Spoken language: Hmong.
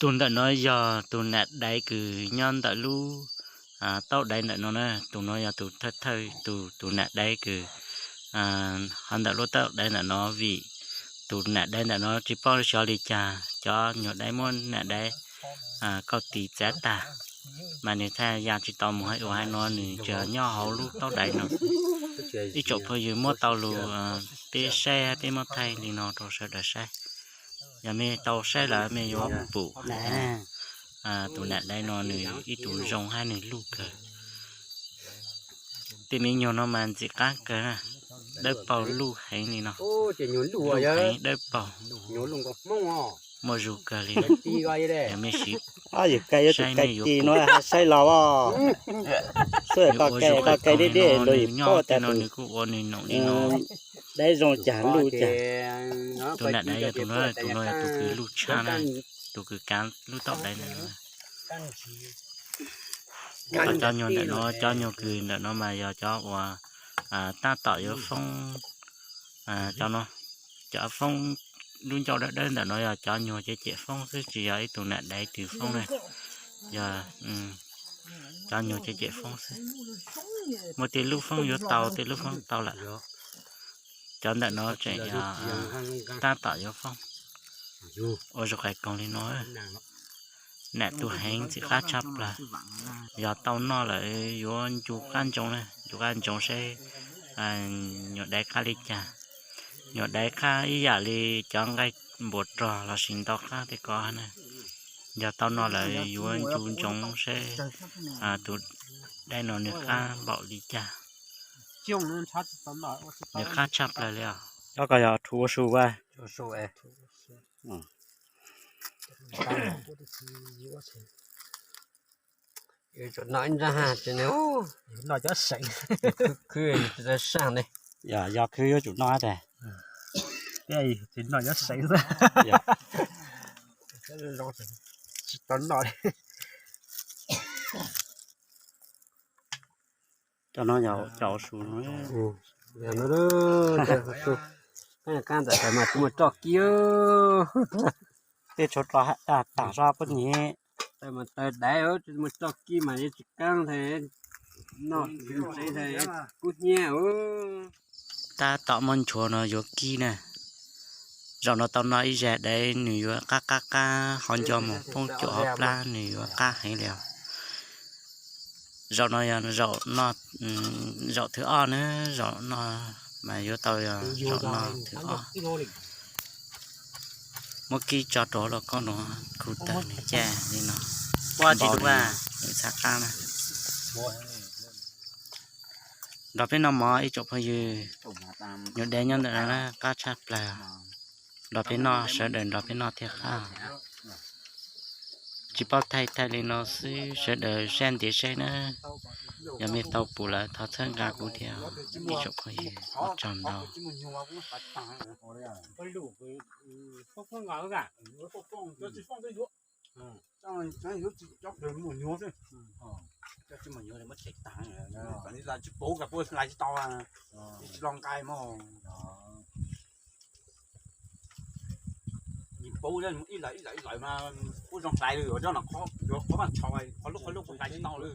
Tus ntawm no yog tus nam daiv kws nyob ntawm lub taub daiv ntawm no na, tus no yog tus thawj thawj tus, tus nam daiv kws ho ntawm lub taub daiv ntawm no, vim tus nam daiv ntawm no tsis paub xyov li cas cov nyuag daiv muab nam daiv kauj tis txav tag, mas nws txhaj ya tsis tau mus ua haiv no, nws tsuas nyob hauv lub taub daiv no. Ib tsoom phooj ywg muab tau lug peb saib, peb muab thaij li no rau sawv daws saib. Yog mej tau saib lawm mej yuav pum tus nam daiv no nws ib tug zoo hab nws luj kawg. Tej me nyuag no mas ntxim qab kawg, dawb paug luj heev li no. Luj heev dawb paug, muaj zug kawg li. Yog mej siv saib mej yuav pum. Saib los, nws ua zug qhov deb deb no, nws nyob tej no nws kuj ua nws noom li no. Daiv zoo cas luj cas. Tus nam daiv yog tus no, tus no yog tus kws luj tshaj na, tus kws kav lub taub daiv ntawm no. Cov nyuag ntawm no, cov nyuag kws ntawm no mas yog cov uas tab tom yuav foob, cov no, cov foob lub ncauj dawb dawb ntawm no yog cov nyuag cem cem foob xwb, tsis yog ib tug nam daiv twg foob na. Yog cov nyuag cem cem foob xwb. Muaj tej lub foob yuav tau, tej lub foob tau lawm. Cov ntawm no tseem yog tab tom yuav foob. Ua zog qais koog li no, nam tu heev ntxim qab tshaj plaws. Yog tau noj lawm yuav ncu qab ntsoov na, ncu qab ntsoov seb nyuam daiv qab li cas. Nyuam daiv qab ib yam li cov nqaij npuas rog lossis ntau qab tej ko na. Yog tau noj lawm yuav ncu ntsoov seb tus daiv no nws qab npaum li cas. Nws qab tshaj plaws li os. Cov ko yog rhuav su a? Noj cov seev, khwv, yog khwv yuav tsum noj tas. Tsis noj cov seev xwb. Tsis tau noj li. Cov no yog cov su no. Qab ntawm mas kuv mus roj kib. Tej tshuav roj tas zog puab nyem. Taw mas taw daiv, mus roj kib mas yuav tsis kaab ntag, noj ntsev ntag, kub hnyiab. Tab tom muab nchuav no yuav kib na. Zaum no tau noj ib zag daiv nws yuav qab qab qab, ho nco mus poob cuam hauv plab nws yuav qab heev li os. Zaum no yog zaum no, zaum thib ob na, zaum no mas yuav tau yog zaum no thib ob. Muab kib tso rau hauv lauj kaub no, khu tawg nws caj li no. Puab tsis tu a, nws txhav qab na. Nrog peb noj mov ib tsoom phooj ywg, nyuam daiv nyob ntawm no na qab tshaj plaws. Nrog peb noj, sawv daws nrog peb noj thiaj qab. Tsis paub thaij thaij li no xwb, sawv daws saib ntiav saib na. Yog mej tau pum lawm thov txhawb nqa kuv thiab ib tsoom phooj yw, ua tsaug ntau. Ib lawm ib lawm ib lawm mas kuj zoo hlais li, yuav coj no qhov, yuav qhov mas tsho, qhov lub qhov lub kuj hlais tsis tau li.